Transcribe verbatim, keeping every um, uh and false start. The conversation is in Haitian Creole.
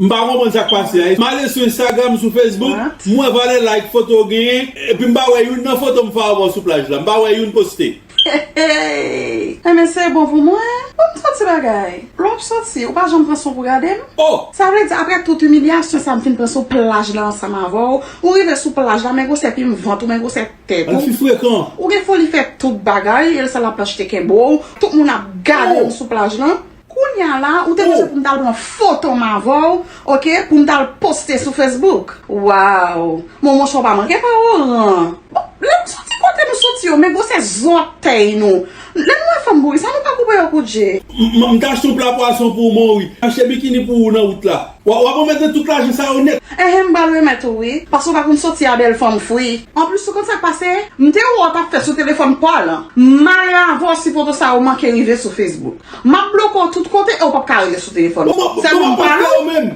M pa konprann sa k pase a. M ale sou Instagram, sou Facebook, m wè valè like foto w genyen, epi m pa wè youn nan foto m fè avè w sou plaj la. M pa wè youn poste. Hey, men se bon pou mwen. Bon, m soti bagay. Lè w ap soti, ou pa janm pran swen pou gade m? Oh! Sa vle di, apre tout imilyasyon sa m fin pran sou plaj la ansanm avè w, ou rive sou plaj la, men gwosè plim vant ou, men gwosè tèt Al ou. Fi frekan. Ou gen foli fè tout bagay, e l sa l ap achte kenbe w. Tout moun ap gade w sou plaj lan. Kounye a la, ou te bezwen pou m t al pran foto m avè w, oke, pou m t al poste sou Facebook. Waw! Mon monchè, w pa manke pa oran. Bon, lè nou soti kote nou soti yo, men gwosè zòtèy nou. Lè nou wè fanm bouri sa, nou pa koupe yo kout je. M m- m ta achte yon pla pwason pou ou, Mori. Achte bikini pou ou nan wout la. W w ap remèt tout lajan sa yo nèt. Enhen, m pral remèt ou wi, paske w pa konn soti a bèl fanm fri. Anplis, ou konn sa k pase? M te wè w t ap fè sou telefòn pa w lan. M ale avè w si foto sa yo manke rive sou Facebook. M ap bloke w tout kote e w p ap ka rele sou telefòn. Sèlman m pale w.